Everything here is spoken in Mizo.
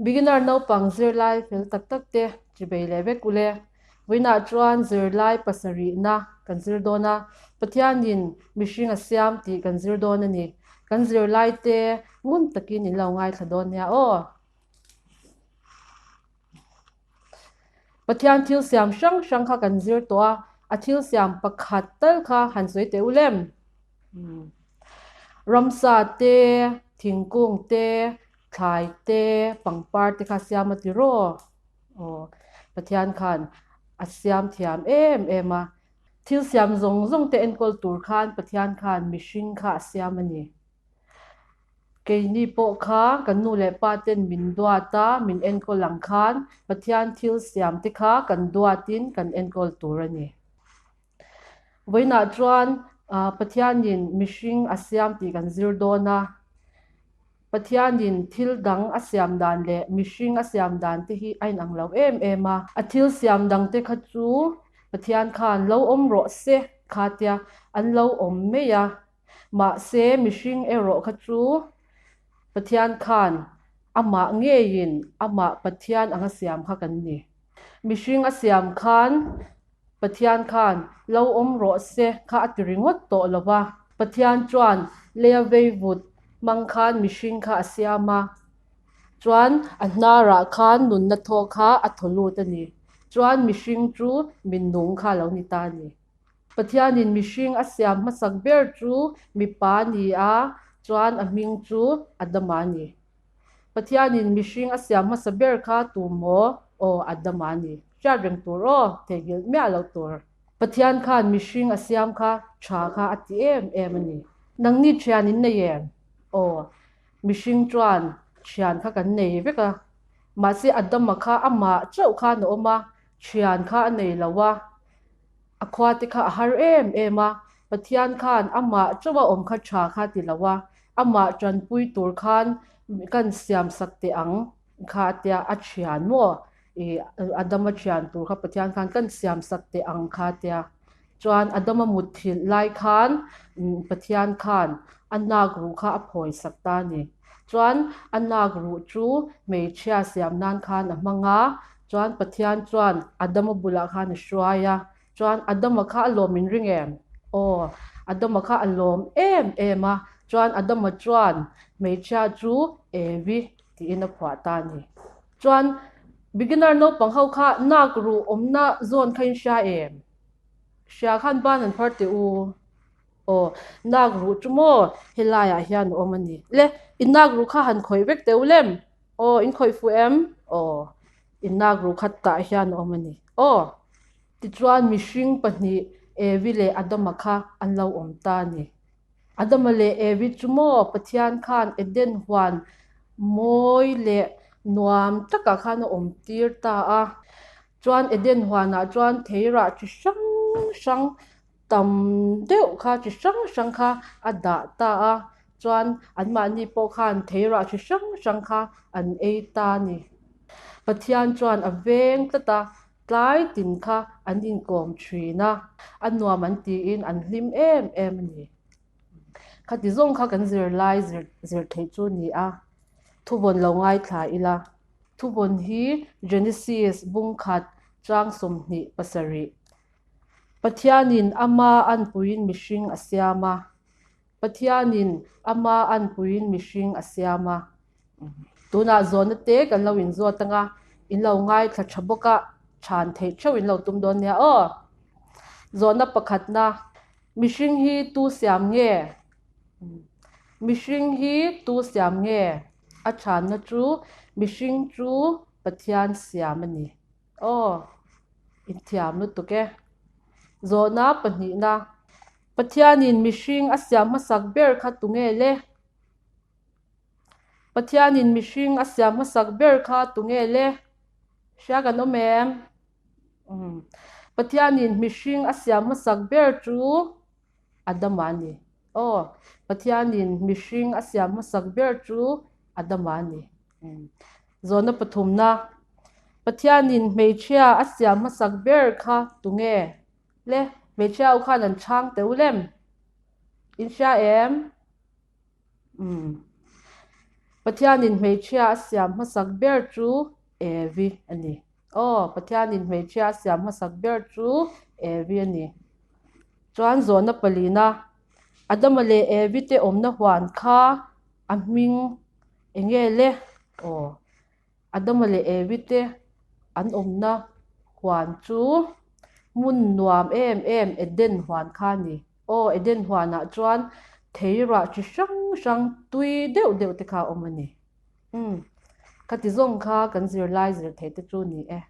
Beginner naupang zirlai fel tak tak te chibei leh vek ule. Vawiinah chuan zirlai pasarihna kan zir dawn a, Pathianin mihring a siam tih kan zir dawn a ni. Kan zirlai te ngun takin in lo ngaithla dawn nia aw. Pathian thil siam hrang hrang kha kan zir tawh a, a thil siam pakhat tal kha han sawi teh u lem. Ramsa te, thingkung te, thlai te, pangpar te kha siam a ti raw. Aw, Pathian khan a siam thiam em em a. Thil siam zawng zawng te enkawl tur khan Pathian khan mihring kha a siam a ni. Keini pawh kha kan nu leh pa ten min duat a, min enkawl ang khan Pathian thil siam te kha kan duatin kan enkawl tur a ni. Vawiinah chuan Pathianin mihring a siam tih kan zir dawn a, Pathianin thil dang a siam dan leh mihring a siam dan te hi a inang lo em em a. A thil siam dang te kha chu Pathian khan lo awm rawh se kha tia an lo awm mai a, Mahse, mihring erawh kha chu Pathian khan amah ngeiin amah Pathian anga siam kha kan ni. Mihring a siam khan Pathian khan lo awm rawh se kha a ti ringawt tawh lo va. Pathian chuan leia veivut hmang khan mihring kha a siam a, chuan a hnarah khan nunna thaw kha a thaw lut a ni. Chuan mihring chu minung kha a lo ni ta a ni. Pathianin mihring a siam hmasak ber chu mipa a ni a, chuan a hming chu Adama a ni. Pathianin mihring a siam hmasa ber kha tu maw? Aw, Adama a ni. Hriat reng tur aw, theihnghilh miah lo tur. Pathian khan mihring a siam kha tha kha a ti em em a ni. Nangni thian in nei em? Aw, mihring chuan thian kha kan nei vek a. Mahse Adama kha amah chauh khan a awm a, thian kha a nei lo a. A khua te kha a har em em a, Pathian khan amah chauha awm kha tha kha ti lo a, amah tanpui tur khan kan siam sak teh ang kha a tia, a thian maw ih Adama thian tur kha Pathian khan kan siam sak teh ang kha a tia. Chuan Adama mutthilh lai khan Pathian khan a nak ruh kha a phawi sak ta a ni. Chuan a nak ruh chu hmeichhia siam nan khan a hmang a, Chuan Pathian chuan Adama bulah khan a hruai a, chuan Adama kha a lawm in ring em? Aw, Adama kha a lawm em em a, chuan Adama chuan hmeichhia chu Evi tiin a phuah ta a ni. Chuan beginner naupang ho kha nak ruh awmna zawn kha in hria em? Hria khan ban an phar teh u. Aw, nak ruh chu maw helaiah hian a awm a ni. Le, i nak ruh kha han khawih vek teh u lem? Aw, in khawih fuh em? Aw, in nak ruh khat tah hian a awm a ni. Aw, tichuan mihring pahnih Evi leh Adama kha an lo awm ta a ni. Adama leh Evi chu maw Pathian khan Eden huan mawi leh nuam takah khan a awm tir ta a. Chuan Eden huanah chuan theirah chi hrang hrang tam deuh kha chi hrang hrang kha a dah ta a, chuan anmahni pawh khan theirah chi hrang hrang kha an ei ta a ni. Pathian chuan a veng tlat a, tlai tin kha an inkawm thin a, a nuam an tiin an hlim em em a ni. Khati zawng kha kan zirlai zir zir theih chu a ni a, thuvawn lo ngaithla ila. Thuvawn hi Genesis bungkhat chang 27. Pathianin ama anpuiin mihring a siam a. Pathianin ama anpuiin mihring a siam a. Tunah zawhna te kan lo inzawt ang a, in lo ngaithla tha bawk a, chhan theih theuh in lo tum dawn nia aw. Zawhna pakhatna, Mihring hi tu siam nge? Mihring hi tu siam nge? A chhanna chu, Mihring chu Pathian siam a ni. Aw, i thiam lutuk e. Zawhna pahnihna, Pathianin mihring a siam hmasak ber kha tunge le? Pathianin mihring a siam hmasak ber kha tunge le? Hria kan awm em? Umm. Pathianin mihring a siam hmasak ber chu Adama a ni. Aw, Pathianin mihring a siam hmasak ber chu Adama a ni. Zawhna pathumna, Pathianin hmeichhia a siam hmasak ber kha tunge? Le, hmeichhia ho khan an chhang teh u lem? In hria em? Umm. Pathianin hmeichhia a siam hmasak ber chu Evi a ni. Aw, Pathianin hmeichhia a siam hmasak ber chu Evi a ni. Chuan zawhna palina, Adama leh Evi te awmna huan kha a hming eng nge le? Aw, Adama leh Evi te an awmna huan chu hmun nuam em em Eden huan kha a ni. Aw, Eden huanah chuan theirah chi hrang hrang tui deuh deuh te kha a awm a ni. Umm, khati zawng kha kan zirlai zir theih te chu ni e.